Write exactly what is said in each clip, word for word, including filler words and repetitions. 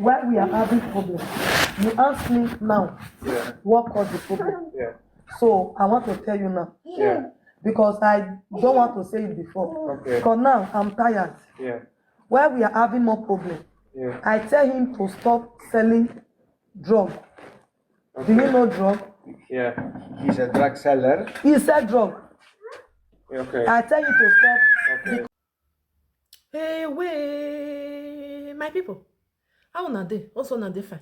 Why we are having problem? You ask me now, Yeah. What caused the problem? Yeah. So I want to tell you now, Yeah. Because I don't want to say it before. Okay. Because now I'm tired. Yeah. Why we are having more problem? Yeah. I tell him to stop selling drug. Do you know drug? Yeah. He's a drug seller. He said drug. Okay. I tell you to stop. Okay. Hey, way, my people. How una dey? Also, una dey fine.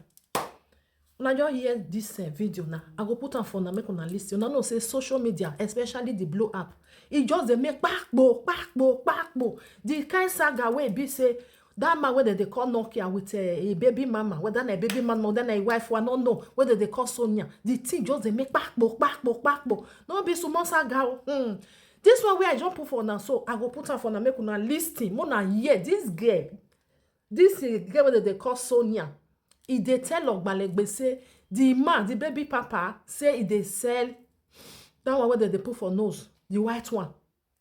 Una just hear this uh, video now. I go put am for una make una listen. Una know say social media, especially the Blue app, e just dey make kpakpo, kpakpo, kpakpo. The kind saga wey be say that man wey dem dey call Nokia with uh, a baby mama, whether na a baby mama, whether na a wife, I no know, wey dem dey call Sonia. The thing just dey make kpakpo, kpakpo, kpakpo. No be small saga o. Hmm. This one wey I just put for una, so I go put am for una make una listen. Make una hear this girl. This uh, girl wey dem dey call Sonia. E dey tell Ogbalegbe say the man, the baby papa, say e dey sell that one wey dem dey put for nose, the white one.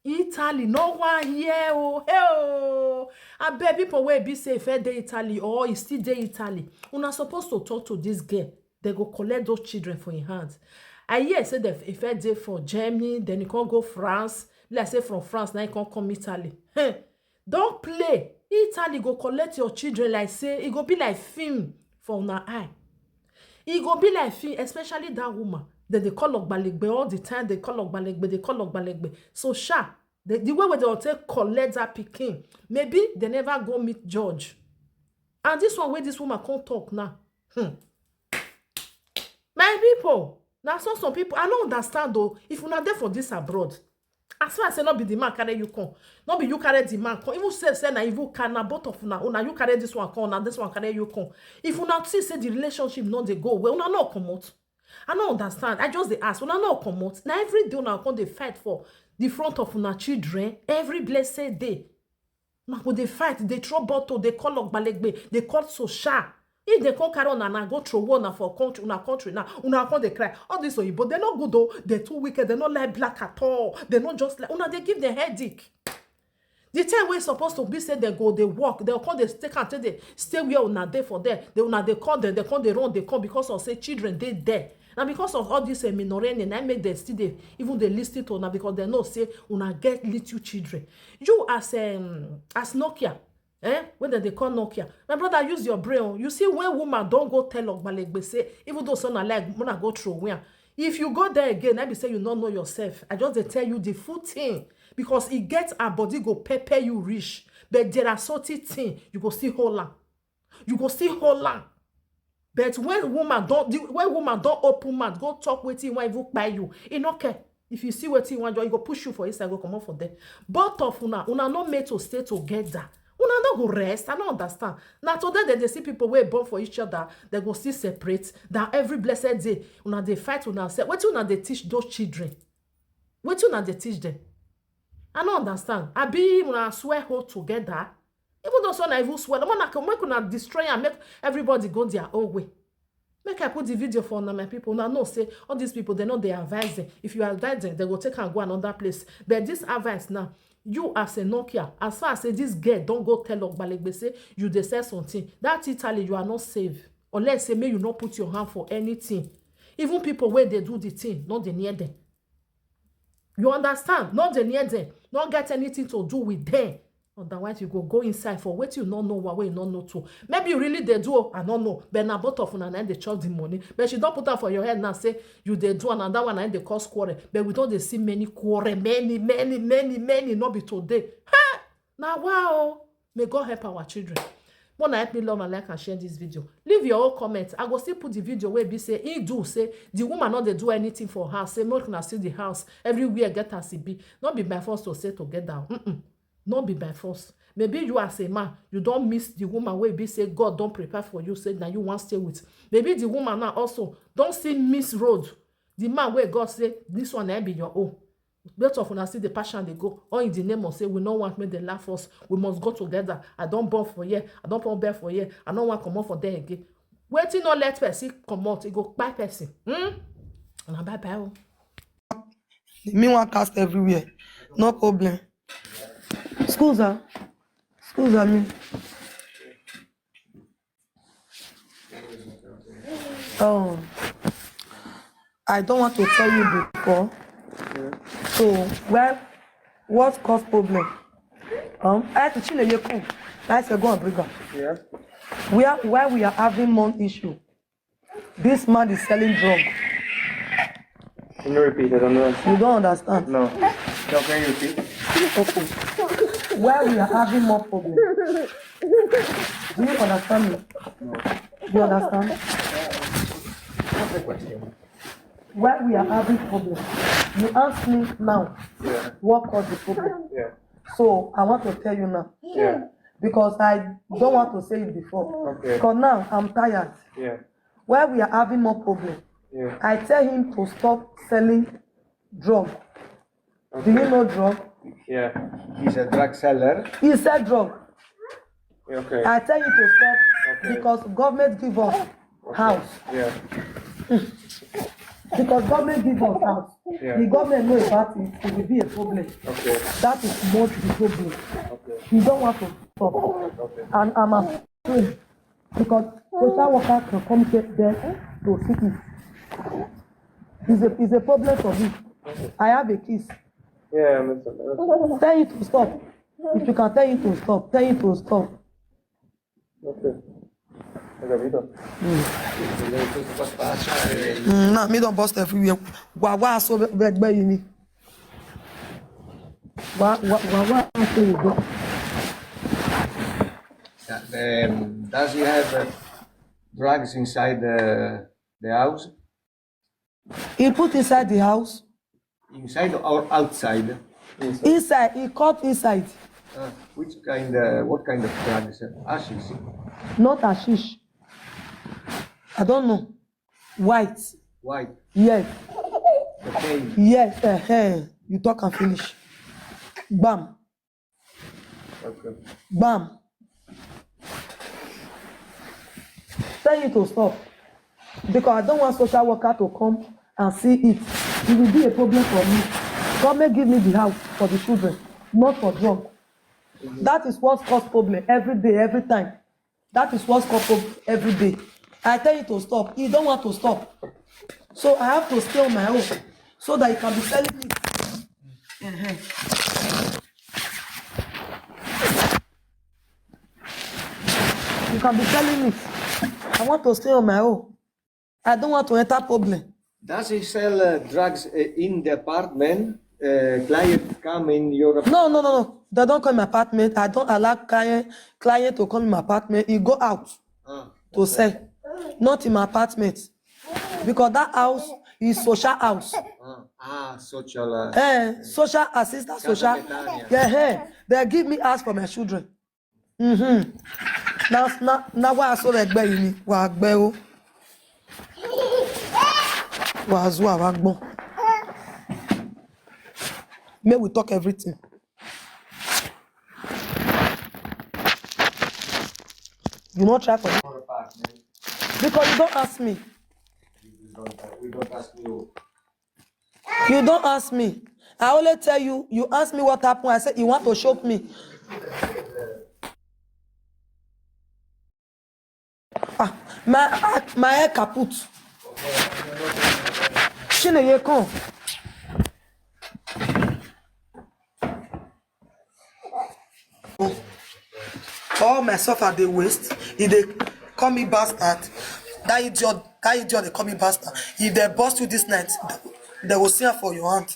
Italy, no one here o. Hey o. Abeg, people wey be say e first dey Italy or e still dey Italy, una suppose to talk to this girl. Dem go collect those children for im hand. I hear say dem e first dey for Germany, then e come go France. Be like say from France na e come come Italy. Hey, don play. Italy go collect your children like say e go be like film for una eye. E go be like film, especially that woman. Dem dey call Ogbalegbe all the time, dey call Ogbalegbe, dey call Ogbalegbe. So sha, the, the way wey dem take collect that pikin, maybe dem never go meet judge. And this one wey this woman come talk now, hmm. My people, na so some people, I no understand o. If una dey for this abroad, as far as say no be the man carry you come, no be you carry the man come, even say say na even can na both of una, una you carry this one come, na this one carry you come. If una see say the relationship no dey go well, una no comot. I no understand. I just dey ask. Una no comot. Na every day una come dey fight for the front of una children every blessed day. Una go dey fight, dey throw bottle, dey call Ogbalegbe, dey call Sosha. If dem come carry una, una go throw una for country, una country now, una come dey cry. All this oyibo, dem no good o. Dem too wicked. Dem no like black at all. Dem no just like una. Dey give dem headache. The time wey suppose to be say dem go dey work, dem come dey take am take dey stay where una dey for there. Dey una dey call dem, dem come dey run dey come because of say children dey there. Na because of all this uh, minorene na make dem still dey even dey listen to una because dem know say una get little children. You as um, as Nokia, eh, wey dem dey call Nokia, my brother, use your brain o. You see, when woman don go tell Ogbalegbe say, even though say na like una go throw away am, if you go there again, na be say you no know yourself. I just dey tell you the full thing because e get her body go pepper you reach, but there are certain thing you go still hold am. You go still hold am. But when woman don the- when woman don open mouth go talk wetin wan even kpai you, e no care. If you see wetin wan join, e go push you for inside, go comot for there. Both of una, una no made to stay together. Una no go rest. I no understand. Na today dem dey see people wey born for each other, dem go still separate. Na every blessed day una dey fight una sef. Wetin una dey teach those children? Wetin una dey teach dem? I no understand. Abi una swear hold together? Even though say una even swear, no, make una destroy am, make everybody go their own way. Make I put the video for una, my people. Una know say all these people, dem no dey advise dem. If you advise dem, dem go take am go another place. But this advice now, you as a Nokia, as far as say this girl don go tell Ogbalegbe say you dey sell something, that Italy, you are not safe unless say make you no put your hand for anything. Even people wey dey do the thing, no dey near dem. You understand? No dey near dem. No get anything to do with dem. Otherwise, you go go inside for wetin you no know, wa wey you no know too. Maybe you really dey do o, I no know. But na both of una na im dey chop the money. But she don put am for your head now say you dey do am, and that one na im dey cause quarrel. But we don dey see many quarrel, many, many, many, many, no be today. Hey! Na wa o. May God help our children. Mona help me love and like and share this video. Leave your own comment. I go still put the video wey be say he do say the woman no dey do anything for her. Say make una see the house everywhere get as e be. No be by force to stay together. Mm-mm. No be by force. Maybe you as a man, you don miss the woman wey be say God don prepare for you. Say na you wan stay with. Maybe the woman now also don still miss road. The man wey God say this one na be your own. Both of una still dey pass am dey go. All in the name of say we no want make dem laugh us. We must go together. I don born for here. I don born bear for here. I no wan comot for there again. Wetin no let person comot, e go kpai person. Hmm? Una bye bye o. Me wan cast everywhere. No problem. Scusa. Scusami. Oh, I don't want to tell you before. So, well, what cause problem? Um, I had to chill a year. I said, "Go and bring her." Yeah. Where, where we are having more issue, this man is selling drug. Can you repeat? I don't understand. You don't understand. No. No, can you repeat? Okay. Where we are having more problem. Do you understand me? You understand? Where we are having problem. You ask me now Yeah. what caused the problem. Yeah. So I want to tell you now. Yeah. Because I don't want to say it before. Okay. Because now I'm tired. Yeah. Where we are having more problem. Yeah. I tell him to stop selling drug. Do you know drug? Yeah. He's a drug seller. He sell drug. Okay. I tell you to stop Okay. because government give us house. Yeah. Because government give us house. Yeah. The government know about it, it will be a problem. Okay. That is not the problem. Okay. He don't want to stop. Okay. And I'm afraid because social worker can come get there to see it. It's a, it's a problem for me. I have a kiss. Yeah, I understand. Tell him to stop. If you can tell him to stop, tell him to stop. Okay. Okay, we done. Mm, na me don burst everywhere. Wa wa so be be you ni. Wa wa wa wa so you go. Um, does he have uh, drugs inside the, the house? He put inside the house. Inside or outside? Inside, he cut inside. Uh, which kind? Uh, what kind of drugs? Ashes. Not hashish. I don't know. White. White. Yes. Cocaine. Yes. Uh-huh. You talk and finish. Bam. Okay. Bam. Tell you to stop. Because I don't want social worker to come and see it. It will be a problem for me. Government give me the house for the children, not for drug. That is what cause problem every day, every time. That is what cause problem every day. I tell you to stop. He don't want to stop. So I have to stay on my own so that he can be selling it. Uh-huh. You can be selling it. I want to stay on my own. I don't want to enter problem. Does he sell uh, drugs uh, in the apartment? Uh, clients come in your apartment? No, no, no, no. They don't come in my apartment. I don't allow client, client to come in my apartment. He go out Ah, to sell, not in my apartment. Because that house is social house. ah, ah, social. Uh, Eh, social assistance, Casa social. Betania. Yeah, eh. They give me house for my children. Mm-hmm. Now, now, now why I so like you? Wa gbe o. Wa zu wa gbon. May we talk everything. You not try for Your apartment. Because you don't ask me. We don't, we don't ask you. You don't ask me. I only tell you, you ask me what happened. I said you want to shock me. Ah, my, ah, my head kaput. Chineye come. All my suffer dey waste. He dey call me bastard. That idiot, that idiot dey call me bastard. If they bust you this night, they will see am for your hand.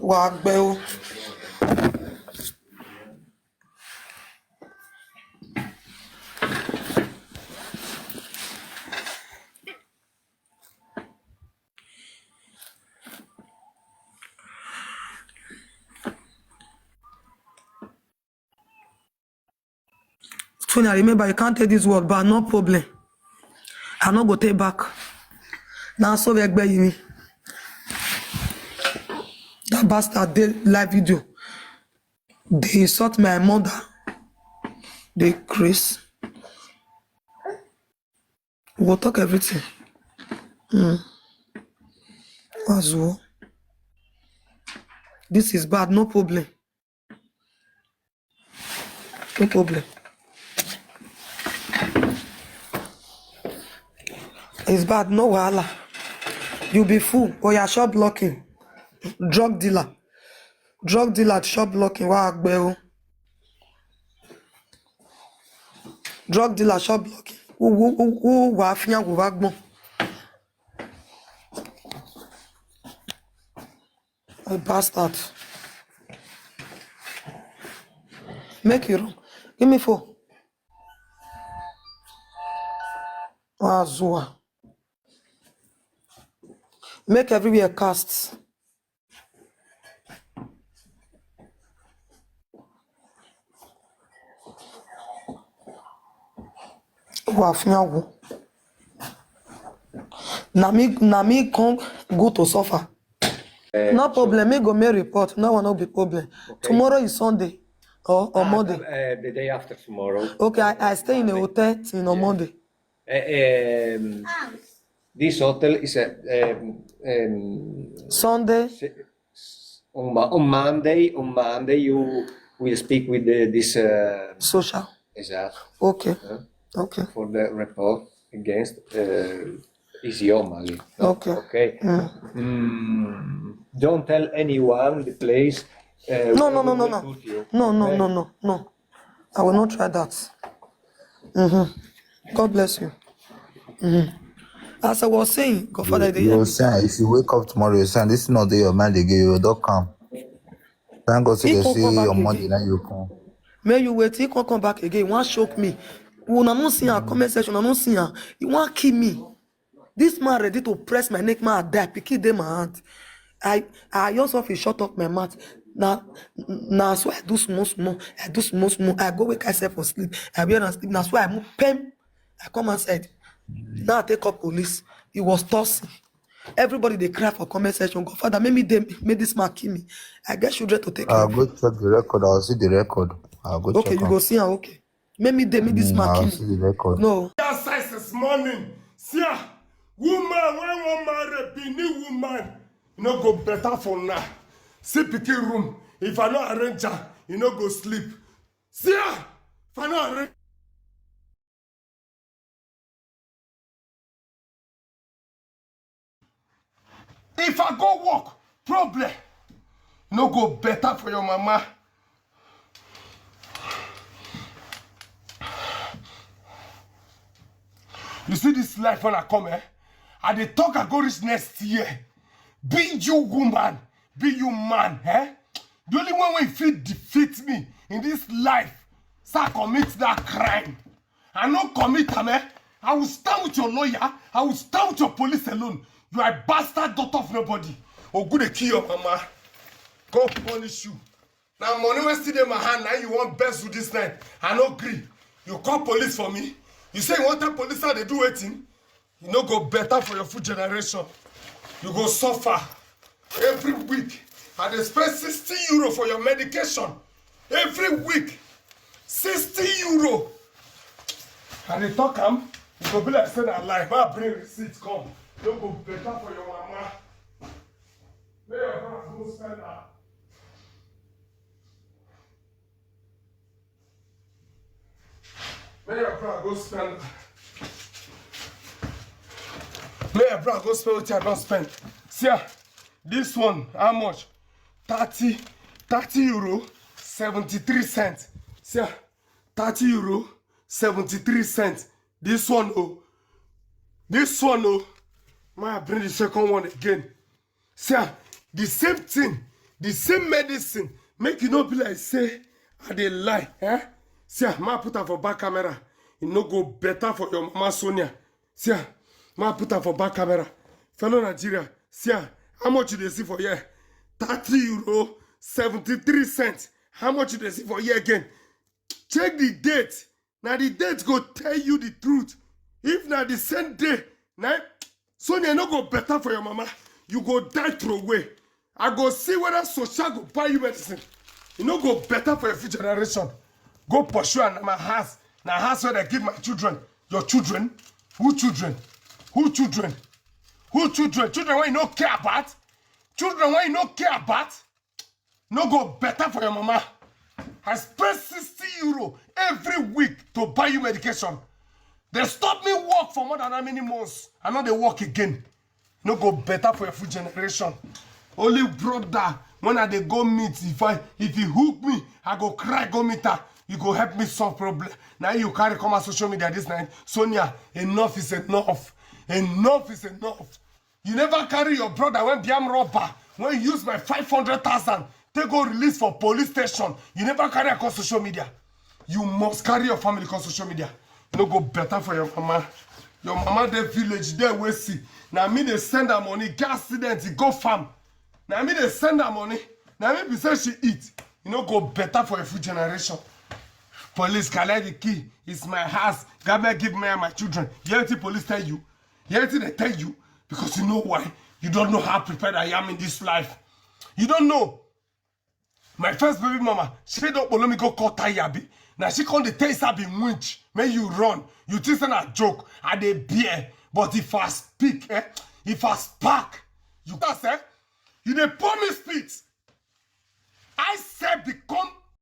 Wa gbe o. Tony, I remember you can't take this word, but no problem. I no go take back. Now so we gbẹ yìí mi. That bastard dey live video. They insult my mother. They craze. We go talk everything. Mm. As well. This is bad, no problem. No problem. It's bad, no wahala. You be fool. Oh yeah, shop locking. Drug dealer. Drug dealer shop locking. Wa agbe o. Drug dealer shop locking. Who who who who wa fiyan who wa gbon. A bastard. Make you run. Give me four. Azua. Make everywhere cast. Wa fiyan wo. Na me na me come go to suffer. No problem, me go make report. No one no be problem. Tomorrow is Sunday or or Monday. Uh, the day after tomorrow. Okay, I, I stay in a hotel till on Monday. Uh, um, this hotel is a um, um, Sunday. On, on Monday, on Monday you will speak with the, this. Uh, Social. Exactly. Okay. Okay. For the report against uh, Isioma. Okay. Okay. Mm, don't tell anyone the place. Uh, No, no, where no, no, we no. Put you. No, no, Okay? No, no, no. I will not try that. Mm-hmm. God bless you. Mm-hmm. As I was saying, Godfather, You, you the say if you wake up tomorrow, you say this is not there your mind again. You don't come. Thank God, say He they can't see come back your money again. Now you come. May you wait, he can't come back again. He won't shock me. Una no see her comment section, una no see her. He won't kill me. This man ready to press my neck, man, I die. Pikin dey my hand. I I just off he shut up my mouth. Now now so I do small small. I do small small. I go wake myself for sleep. I wear and sleep. Now so I move pen. I come outside. Now I take up police. He was tossing. Everybody they cry for comment section. Godfather, make me dey make this man kill me. I get children to take care I'll of. Go check the record. I'll see the record. I'll go Okay, check you am. Go see her. Okay. Make me dey make this Mm, man I'll kill see me. The record. No. That size this morning. See ah, woman, when one man rape Benin woman, you no go better for now. See pikin room. If I no arrange her, you no go sleep. See ah, if I no arrange If I go work, problem no go better for your mama. You see this life when I come, eh? I dey talk I go reach next year. Be you woman, be you man, eh? The only one wey fit defeat me in this life, say I commit that crime. I no commit am, eh? I will stand with your lawyer. I will stand with your police alone. You are a bastard daughter of nobody. Ogu dey kill your mama. God punish you. Now money wey still dey my hand, now you want best with this night. I no gree. You call police for me. You say you want tell police how they do wetin? You no go better for your food generation. You go suffer. Every week, I dey spend sixty euro for your medication. Every week, sixty euro. I dey talk am, you go be like say na lie. Ma bring receipt come. No go better for your mama. Make your bra go spend am. Make your bra go spend. Make your bra go spend wetin I don spend. See ah, this one, how much? Thirty, thirty euro, seventy-three cents. See ah, thirty euro, seventy-three cents. This one, oh. This one, oh. Ma bring the second one again. See ah, the same thing, the same medicine. Make you no be like say I dey lie, eh? See ah, ma put am for back camera. E no go better for your mama Sonia. See ah, ma put am for back camera. Fellow Nigeria, see ah, how much you dey see for here? Thirty euro, seventy-three cents. How much you dey see for here again? Check the date. Na the date go tell you the truth. If na the same day, na Sonia no go better for your mama. You go die throw away. I go see whether Sosha go buy you medicine. E no go better for your future generation. Go pursue am na my house. Na house where I give my children. Your children? Who children? Who children? Who children? Children wey you no care about? Children wey you no care about? No go better for your mama. I spend sixty euro every week to buy you medication. They stop me work for more than how many months? I know they work again. No go better for your full generation. Only brother, when I dey go meet, if I if you hook me, I go cry go meet her. You go help me solve problem. Now you carry come on social media this night. Sonia, enough is enough. Enough is enough. You never carry your brother when be armed robber, when you use my five hundred thousand, take go release for police station. You never carry across social media. You must carry your family across social media. No go better for your mama. Your mama dey village there we see. Now me they send her money, get accident, e go farm. Now me they send her money. Now me be say she eat. You no go better for a full generation. Police collect the key. It's my house. Government give me and my children. You hear wetin police tell you? You hear wetin they tell you? Because you know why? You don't know how prepared I am in this life. You don't know. My first baby mama, she don't follow me go call Tayabi. Now she come the taste I be winch. May you run. You think na joke? I dey bear. But if I speak, eh? If I spark, you can say, you dey pour me spit. I said become